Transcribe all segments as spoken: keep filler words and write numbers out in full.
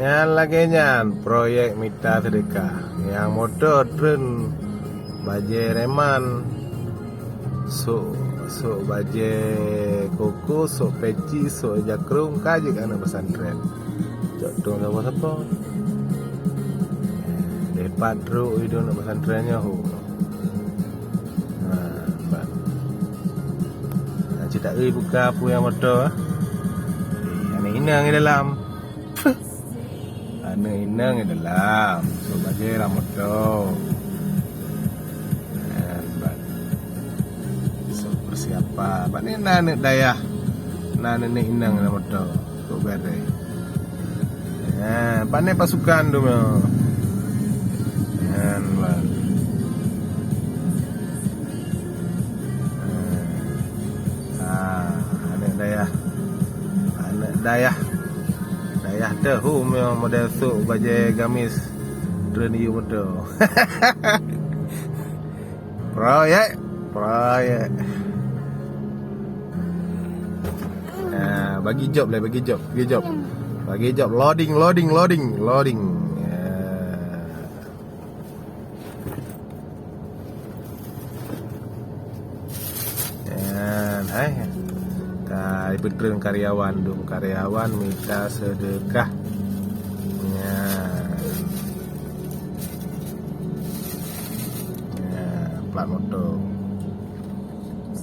Nyan lagée nyan proyek mita seudeukah. Nyang moto treun bajée reman, sôk, sôk bajée koko, sôk peci, sôk jakrong, ka jeuet aneuk pesantren. Cok tueng sapo-sapo. Deh pat trok idong aneuk pesantren nyoe ho. Ha, ban. Nah, cita eu buka peue nyang moto. Eh, aneuk inong di dalam. Aneuk inong di dalam. Sôk bajée lam moto. Nah, ban. Sôk persiapan. Ban ni na aneuk dayah. Na aneuk inong lam moto. Kok bereh. Ha, pandai pasukan tu memang. Nyan, bang. Ha, aneuk dayah. Aneuk dayah. Dayah teuhu memang model sôk bajée gamis. Treun yue moto. Proyek, proyek. Ah, bagi job lah, bagi job, bagi job. Bagi job, loading, loading, loading, loading. Ya. Nyan, hai. Ka ipeutreun karyawan, dum karyawan mita seudeukah. Nyan. Nyan, plat moto.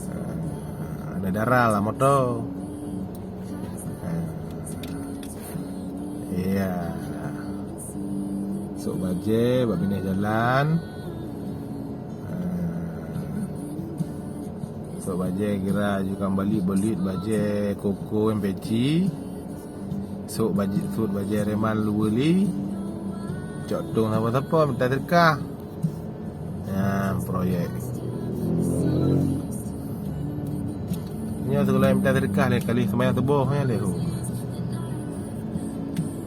Ah, ada darah lah moto. Ah. Iya. Sôk bajée bak binéh jalan. Ha. Sôk bajée kira juga balik-balik bajée koko nyang peci. Sôk bajée, sôk bajée reman luweuli. Cok tueng sapo-sapo mita seudeukah. Nyan proyek. Nyoe seugala mita seudeukah lé kali seumayang suboh nyan lé.